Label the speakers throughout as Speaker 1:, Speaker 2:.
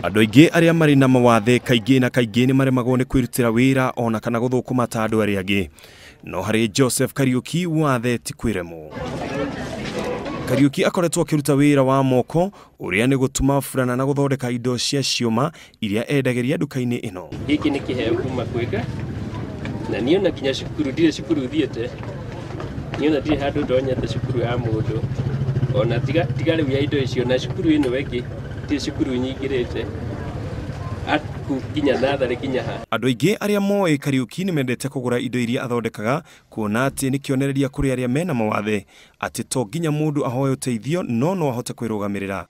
Speaker 1: Andũ aingĩ arĩa marĩ na mawathe kaingĩ na kaingĩ nĩ maremagwo nĩ kwĩrutĩra wĩra ona kana gũthũkũma ta andũ arĩa angĩ. No harĩ Joseph Kariuki wathe ti kwĩremwo. Kariuki akoretwo akĩruta wĩra wa moko ũrĩa nĩ gũtuma burana na gũthondeka indo cia ciũma iria endagĩria nduka-inĩ ĩno.
Speaker 2: Gĩkĩ nĩ kĩheo kuma kwĩ Ngai, na niĩ ona nginya cukuru ndirĩ cukuru thiĩte, niĩ ona ndirĩ handũ ndonyete cukuru ya mũndũ, ona tiga rĩu ya indo icio, na cukuru ĩno ĩngĩ ndirĩ cukuru nyingĩrĩte nginya natharĩ nginya ha.
Speaker 1: Andũ aingĩ arĩa moĩ Kariuki nĩ mendete kũgũra indo iria athondekaga, kuona atĩ nĩ kĩonereria kũrĩ arĩa mena mawathe atĩ to nginya mũndũ ahoe ũteithio no no ahote kwĩrũgamĩrĩra.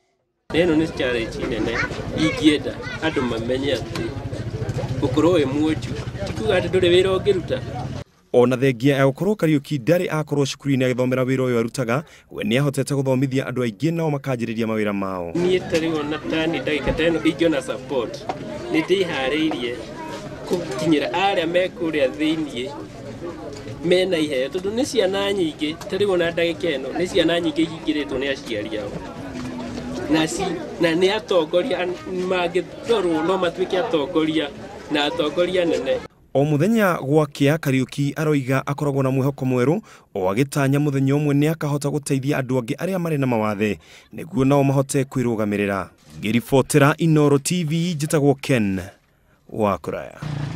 Speaker 2: Ĩno nĩ challenge nene ingĩenda andũ mamenye atĩ gũkorwo wĩ mwonju ti kuga atĩ ndũrĩ wĩra ũngĩruta.
Speaker 1: Ona thengia ya gũkorwo Kariuki ndarĩ akorwo cukuru-inĩ agĩthomera wĩra ũyũ arutaga, we nĩ ahotete gũthomithia andũ aingĩ nao makanjĩrĩria mawĩra mao.
Speaker 2: Niĩ ta rĩu ona tani ndagĩka ta ĩno ingĩona support nĩ ndĩharĩirie gũkinyĩra arĩa me kũrĩa thĩiniĩ mena iheo, tondũ nĩ ciana nyingĩ ta rĩu ona ndagĩka ĩno nĩ ciana nyingĩ ihingĩrĩtwo nĩ aciari ao, na nĩ atongoria mangĩtorwo no matuĩke atongoria na atongoria nene.
Speaker 1: O mũthenya gwakĩa Kariuki aroiga akoragwo na mwĩhoko mwerũ o agĩtanya mũthenya ũmwe nĩ akahota gũteithia andũ angĩ arĩa marĩ na mawathe nĩguo nao mahote kwĩrũgamĩrĩra. Ngĩribotera Inooro TV njĩtagwo Ken wa Kũraya.